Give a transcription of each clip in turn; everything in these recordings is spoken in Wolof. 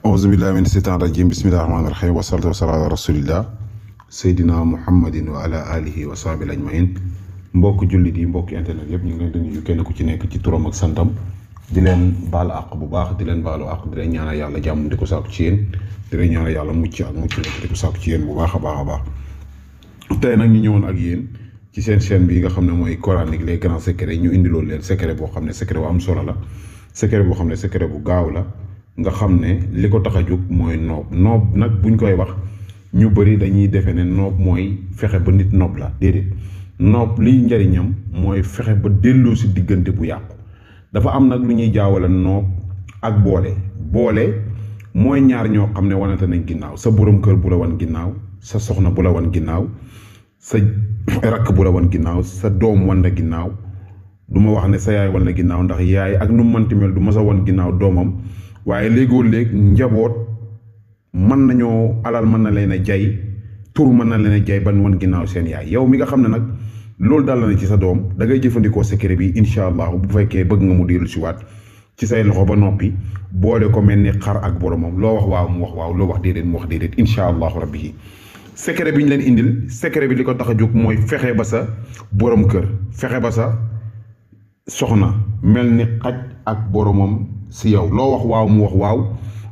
auzu billahi min seytaan rajim bismillahi rahmaani rahim wasalaatu wasalaam ala rasulillah seydina muhammadin wa ala alihi wa sahbihi ajmain mbokk jullit yi mbokk internet yëpp ñu ngi leen di nuyu kenn ku ci nekk ci turam ak santam di leen baalu àq bu baax di leen baalu àq di leen ñaanal yàlla jàmm di ko sàkku ci yéen di leen ñaanal yàlla mucc ak mucc di ko sàkku ci yéen bu baax a baax a baax tey nag ñu ñëwoon ak yéen ci seen chaîne bi nga xam ne mooy coranique les grands secrets ñu indi loolu leen secret boo xam ne secret bu am solo la secret boo xam ne secret bu gaaw la nga xam ne li ko tax a jóg mooy noob nag buñ koy wax ñu bëri dañuy defe ne noob mooy fexe ba nit noob la déedéet noob liy njariñam mooy fexe ba delloo si diggante bu yàqu dafa am nag lu ñuy jaawale noob ak boole mooy ñaar ñoo xam ne wanante nañ ginnaaw sa borom kër bu la wan ginnaaw sa soxna bu la wan ginnaaw sa rakk bu la wan ginnaaw sa doom wan la ginnaaw du ma wax ne sa yaay wan la ginnaaw ndax yaay ak nu mënti mel du ma sa wan ginnaaw doomam waaye léegoo léeg njaboot mën nañoo alal mën na leen a jay tur mën na leen a jay ban wan ginnaaw seen yaay yow mi nga xam ne nag loolu dal na ci sa doom da ngay jëfandikoo secret bi incha allah bu fekkee bëgg nga mu dellu si waat ci say loxo ba noppi boole ko mel ni xar ak boromam loo wax waaw mu wax waaw loo wax déedéet mu wax déedéet incha allahu rabbi secret bi ñu leen indil secret bi li ko tax a jóg mooy fexe ba sa borom kër fexe ba sa soxna mel ni xaj ak boromam si yow loo wax waaw mu wax waaw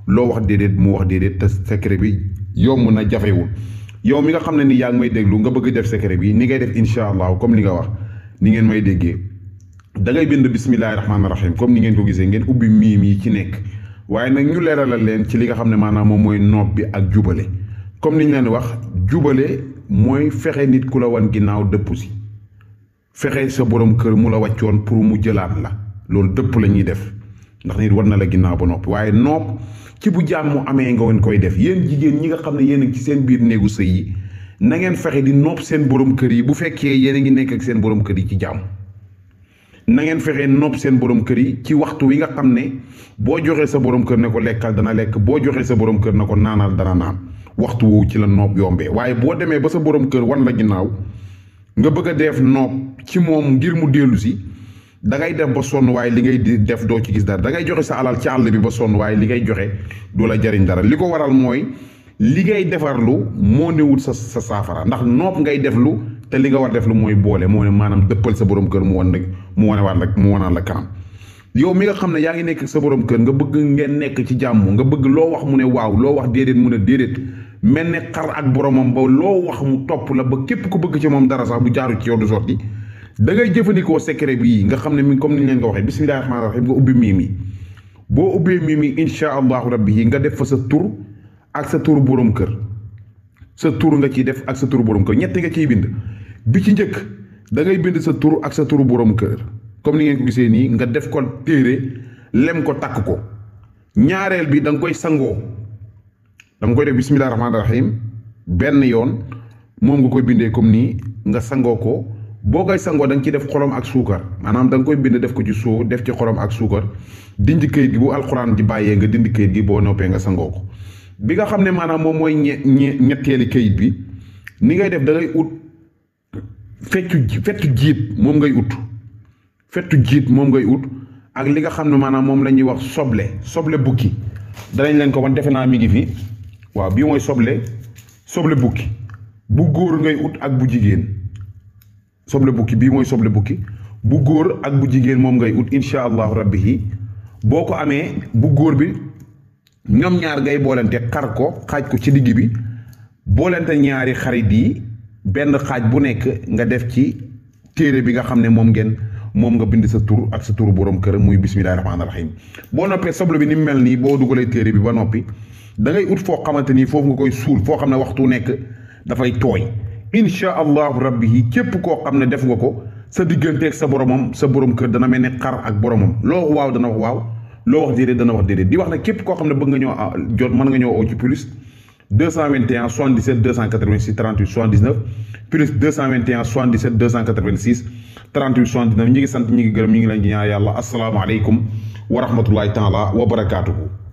loo wax déedéet mu wax déedéet te secret bi yomb na jafewul yow mi nga xam ne ni yaa ngi may déglu nga bëgg def secret bi ni ngay def incha allah comme li nga wax ni ngeen may déggee da ngay bind bismillahi rahmaani rahim comme ni ngeen ko gisee ngeen ubbi miim yi ci nekk waaye nag ñu leeralal leen ci li nga xam ne maanaam moom mooy noob bi ak jubale comme ni ñu leen wax jubale mooy fexe nit ku la wan ginnaaw dëpp si fexe sa borom kër mu la wàccoon pour mu jëlaat la loolu dëpp la ñuy def ndax nit war na la ginnaaw ba noppi waaye noob ci bu jàmm amee nga woon koy def yéen jigéen ñi nga xam ne yéen a ngi ci seen biir néegu sëy yi na ngeen fexe di noob seen borom kër yi bu fekkee yéen a ngi nekk ak seen borom kër yi ci jàmm na ngeen fexe noob seen borom kër yi ci waxtu wi nga xam ne boo joxee sa borom kër ne ko lekkal dana lekk boo joxee sa borom kër ne ko naanal dana naan waxtu woowu ci la noob yombee waaye boo demee ba sa borom kër wan la ginnaaw nga bëgg a def noob ci moom ngir mu dellu si da ngay def ba sonn waaye li ngay def doo ci gis dara da ngay joxe sa alal ci àll bi ba sonn waaye li ngay joxe du la jariñ dara li ko waral mooy li ngay defarlu moo newul sa saafara ndax noob ngay deflu te li nga war deflu mooy boole moo ne maanaam dëppal sa borom kër mu wanaan la kanam yow mi nga xam ne yaa ngi nekk sa borom kër nga bëgg ngeen nekk ci jàmm nga bëgg loo wax mu ne waaw loo wax déedéet mu ne déedéet mel ne xar ak boromam ba loo wax mu topp la ba képp ku bëgg ci moom dara sax bu jaaru ci yow du sotti da ngay jëfandikoo secret bii nga xam ne mi comme ni ñu leen ko waxee bismillahi rahmaani rahim nga ubbi miim yi boo ubbee miim yi incha allahu rabbi yi nga def fa sa tur ak sa tur borom kër sa tur nga ciy def ak sa tur borom kër ñett nga ciy bind bi ci njëkk da ngay bind sa tur ak sa tur borom kër comme ni ngeen ko gisee nii nga def ko téere lem ko takk ko ñaareel bi da nga koy sangoo da nga koy def bismillahi rahmaani rahim benn yoon moom nga koy bindee comme nii nga sangoo ko boo koy sangoo da nga ci def xorom ak suukar maanaam da nga koy bind def ko ci suu def ci xorom ak suukar dindi këyit gi bu alxuraan ji bàyyee nga dindi këyit gi boo noppee nga sangoo ko bi nga xam ne maanaam moom mooy ñetteeli këyit bi ni ngay def da ngay ut fettu jiit moom ngay ut ak li nga xam ne maanaam moom la ñuy wax soble bukki danañ leen ko wan defe naa mi ngi fi waaw bii mooy soble bukki bu góor ngay ut ak bu jigéen soble bukki bii mooy soble bukki bu góor ak bu jigéen moom ngay ut incha allahu rabbi yi boo ko amee bu góor bi ñoom ñaar ngay boolente xar ko xaaj ko ci digg bi boolente ñaari xarit yi benn xaaj bu nekk nga def ci téere bi nga xam ne moom nga bind sa tur ak sa turu borom kër muy bismillahi rahmaani rahim boo noppee soble bi ni mu mel nii boo dugalee téere bi ba noppi da ngay ut foo xamante ni foofu nga koy suul foo xam ne waxtu nekk dafay tooy incha allahu rabbi yi képp koo xam ne def nga ko sa digganteeg sa borom kër dana mel ne xar ak boromam loo wax waaw dana wax waaw loo wax déedéet dana wax déedéet di wax ne képp koo xam ne bëgg nga ñoo jot mën nga ñoo oo ci plus 221 77 286 38 79 plus 221 77 286 38 79 ñi ngi sant ñi ngi gërëm ñi ngi leen di ñaan yàlla asalaamaaleykum wa rahmatullahi taala wa barakaatuhu